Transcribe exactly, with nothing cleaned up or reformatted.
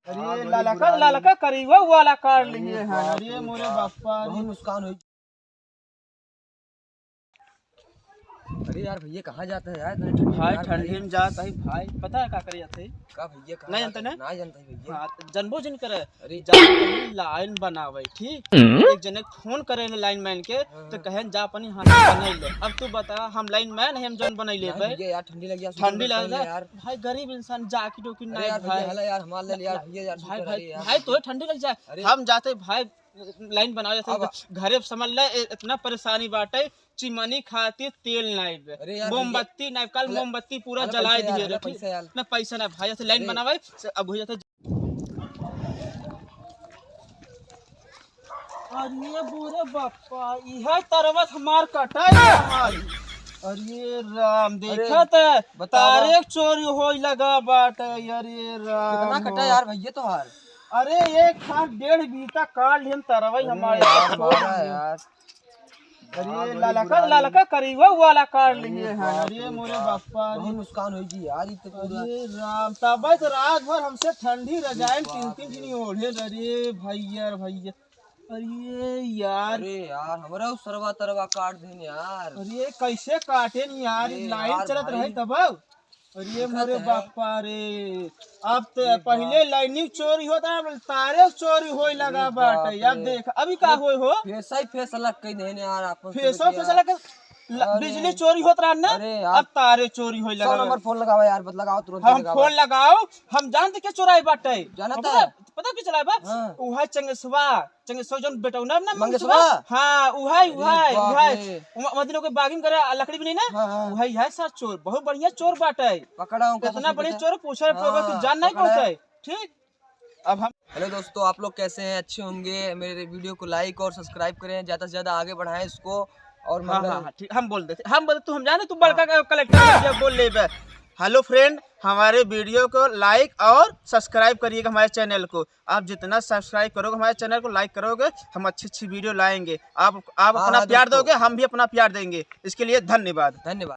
अरे हाँ, बड़ी ललका बुराई। ललका करीबा वाला काट अरे लिए हैं। बाप अरे रे मोरे बाप। बापा रे। बहुत नुकसान होई। अरे यार भैया, कहाँ जात है यार इतने ठंडी में भाई, यार? ठंडी में जात है भाई, पता है का करे जात है? का भैया, कहाँ नहीं जात जानते है? ना? ना जानते है भैया। हाँ, तो जनबो जिन करे। अरे जा तनी लाइन बनावे, ठीक? हम्म। एक जने फोन करे ले लाइन मैन के, हाँ, तो हाँ। कहेन जा अपनी हाथ से बनाई ले। अब तू बता, हम लाइन मैन है, हम जौन बनाई ले नहीं बे? भैया यार, ठंडी लग गया, ठंडी लग गया यार। भाई, गरीब इंसान, जाकिट उकिट अरे नहीं यार भैया, भाई। हला यार, हमार ले ले यार, भैया यार, भाई, शुक्र भाई, है यार। भाई, तोहे ठंडी लग जाए। अरे हम जाते भाई, लाइन बनावे जाते अब घरे समझ ले, ए-, इतना परेशानी बाटे, चिमनी खातिर तेल नाई बे, अरे यार, मोमबत्ती नाई, कल हला, मोमबत्ती पूरा हला जलाए पैसा यार, दिए हला रहे, ठीक? पैसा यार। ना पैसा ना भाई, ऐसे लाइन अरे। बनावे, से अब हो जाता। अरे बोरे बापा, इहे तरवत हमार कटाई हमारी। अरे राम, अरे, देखत है, बतावा। तारे चोरी होई लगा बाटे। अरे राम, कितना कटा यार भैया तोहार? अरे एक हाथ डेढ़ बीता काट लिहन तरवई अरे हमारे यार, छोड़ मारा दिए। यार। अरे हाँ, बड़ी ललका, बुराई। ललका करीबा वाला काट अरे लिए हैं। बाप अरे रे मोरे बाप। बापा रे। बहुत नुकसान होई जी यार, ई तो पूरा। अरे राम, तबे तो रात भर हमसे ठंडी रजाई में बाप तीन तीन रे। जनी ओढ़े। अरे भैया रे भैया, अरे यार। अरे यार, हमरा उ सरवा तरवा काट देन यार। अरे कैसे काटेन यार, अरे लाइन यार चलत भाई। रहे तब। अरे दिक्कत मोरे है। बापा रे, अब तो अरे पहिले बाप। लाइनिंग चोरी होत रहा, अब तारे चोरी होए लगा अरे बाप बाटे। अब रे। देख, अभी का अरे होए हो? फेसा ही फेसा लग कई देन यार, आपन फेसो समझ फेसा यार। लग ल-, अरे। बिजली चोरी होत रहा ना, अरे यार। अब तारे चोरी होए लगा सौ नंबर बा। फोन लगावा यार, बस लगाओ, तुरंत हम लगावा। फोन लगाओ, हम जानते के चोराई बाटे। जानता पता, है? पता के चोराई बा? हाँ। उहे चंगेसवा, चंगेसवा जौन बेटौना ना मंगेसवा? मंगेसवा? हाँ, उहे, अरे उहे, बाप उहे। रे। उ-, उमा दिनों के बागिन करे लकड़ी भी नहीं ना? हाँ, हाँ। उहे, उहे सर चोर, बहुत बढ़िया चोर बाटे। पकड़ा उनका इतना सबसे बढ़िया पहले। चोर, पूछे हाँ, पड़ोगे तो जान नहीं पकड़ा। पड़ता है। ठीक? अब हम हेलो दोस्तों, आप लोग कैसे हैं? अच्छे होंगे। मेरे वीडियो को लाइक और सब्सक्राइब करें, ज़्यादा से ज़्यादा आगे बढ़ाएं इसको। और हाँ, मंगल हाँ, हाँ, ठीक, हम बोल देते, हम बोलते, तू हम जाने, तू बड़का हाँ। क-, कलेक्टर बन गया, बोल ले बे। हेलो फ्रेंड, हमारे वीडियो को लाइक और सब्सक्राइब करिएगा हमारे चैनल को। आप जितना सब्सक्राइब करोगे हमारे चैनल को, लाइक करोगे, हम अच्छी अच्छी वीडियो लाएंगे। आप, आप हाँ, अपना हाँ, प्यार दोस्तों। दोगे, हम भी अपना प्यार देंगे। इसके लिए धन्यवाद। धन्यवाद।